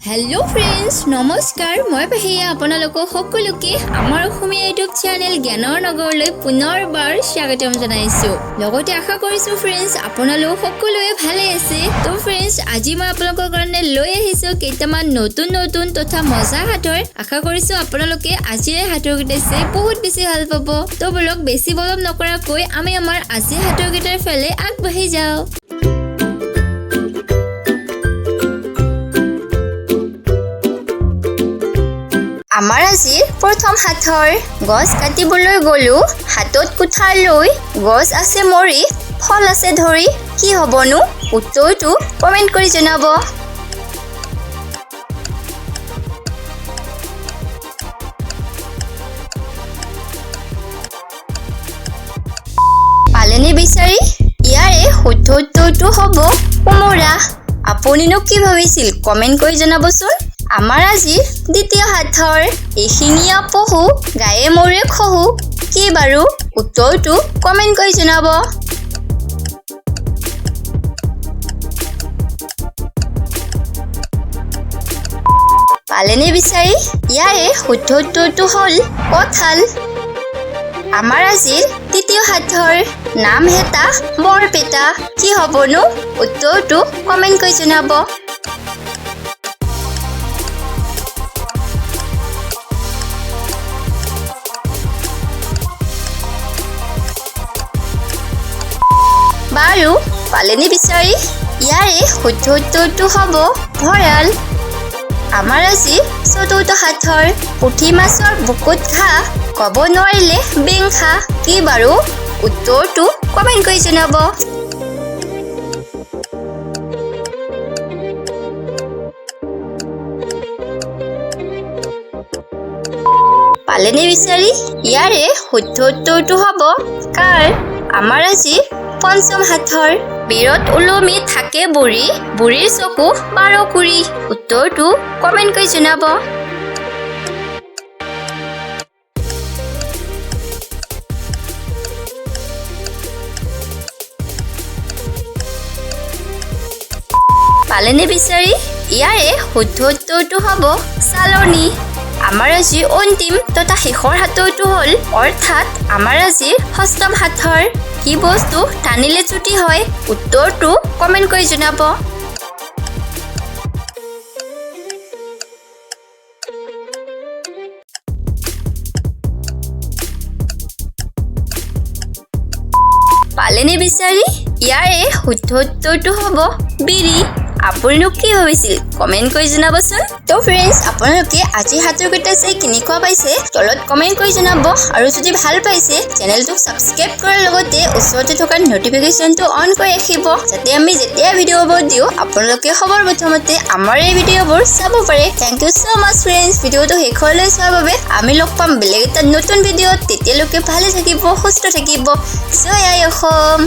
Hello' friends, নমস্কাৰ। মই পাহিয়া আপোনালোকক সকলোকে আমাৰ অসমীয়া ইউটিউব চেনেল জ্ঞানৰ নগৰলৈ পুনৰবাৰ স্বাগতম জনাইছোঁ। লগতে আশা কৰিছোঁ ফ্ৰেণ্ডছ, আপোনালোক সকলোৱে ভালে আছে। তো ফ্ৰেণ্ডছ, আজি মই আপোনালোকৰ কাৰণে লৈ আহিছোঁ কেইটামান নতুন নতুন তথা মজা সাঁথৰ। আশা কৰিছোঁ আপোনালোকে আজিৰ এই সাঁথৰকেইটা চাই বহুত বেছি ভাল পাব। তো ব'লক, বেছি পলম নকৰাকৈ আমি আমাৰ আজিৰ সাঁথৰকেইটাৰ ফালে আগবাঢ়ি যাওঁ। আমাৰ আজিৰ প্ৰথম সাঁথৰ: গছ কাটিবলৈ গ'লো হাতত কুঠাৰ লৈ, গছ আছে মৰি, ফল আছে ধৰি, কি হ'বনো? উত্তৰটো কমেণ্ট কৰি জনাব। পালেনে বিচাৰি? ইয়াৰে শুদ্ধ উত্তৰটো হ'ব কোমোৰা। আপুনিনো কি ভাবিছিল, কমেণ্ট কৰি জনাবচোন। আমাৰ আজিৰ দ্বিতীয় সাঁথৰ: এশিঙীয়া পহু, গায়ে মূৰে খহু, কি বাৰু? উত্তৰটো কমেণ্ট কৰি জনাব। পালেনে বিচাৰি? ইয়াৰে শুদ্ধ উত্তৰটো হ'ল কঁঠাল। আমাৰ আজিৰ তৃতীয় সাঁথৰ: নাম হেতা বৰপেটা, কি হ'বনো? উত্তৰটো কমেণ্ট কৰি জনাব। বাৰু, পালেনে বিচাৰি? ইয়াৰে শুদ্ধ উত্তৰটো হ'ব ভঁৰাল। আমাৰ আজি চতুৰ্থ সাঁথৰ: পুঠি মাছৰ বুকুত ঘাঁহ, ক'ব নোৱাৰিলে বেং খা, কি বাৰু? উত্তৰটো কমেণ্ট কৰি জনাব। পালেনে বিচাৰি? ইয়াৰে শুদ্ধ উত্তৰটো হ'ব কাৰ। আমাৰ আজি পঞ্চম সাঁথৰ: বেৰত ওলমি থাকে বুঢ়ী, বুঢ়ীৰ চকু 12 20। উত্তৰটো কমেণ্ট কৰি জনাব। পালেনে বিচাৰি? ইয়াৰে শুদ্ধ উত্তৰটো হ'ব চালনী। আমাৰ আজিৰ অন্তিম তথা শেষৰ সাঁথৰটো হ'ল, অৰ্থাৎ আমাৰ আজিৰ ষষ্ঠম সাঁথৰ: কি বস্তু টানিলে চুটি হয়? উত্তৰটো কমেণ্ট কৰি জনাব। পালেনে বিচাৰি? ইয়াৰে শুদ্ধ উত্তৰটো হ'ব বিড়ি। আপুনিনো কি ভাবিছিল, কমেণ্ট কৰি জনাবচোন। তো ফ্ৰেণ্ডছ, আপোনালোকে আজিৰ সাঁথৰকেইটা চাই কেনেকুৱা পাইছে, তলত কমেণ্ট কৰি জনাব। আৰু যদি ভাল পাইছে, চেনেলটোক ছাবস্ক্ৰাইব কৰাৰ লগতে ওচৰতে থকা নটিফিকেশ্যনটো অন কৰি ৰাখিব, যাতে আমি যেতিয়া ভিডিঅ'বোৰ দিওঁ, আপোনালোকে সবৰ প্ৰথমতে আমাৰ এই ভিডিঅ'বোৰ চাব পাৰে। Thank you so much friends, ভিডিঅ'টো শেষলৈ চোৱাৰ বাবে। আমি লগ পাম বেলেগ এটা নতুন ভিডিঅ'ত। তেতিয়ালৈকে ভালে থাকিব, সুস্থ থাকিব। জয় আই অসম।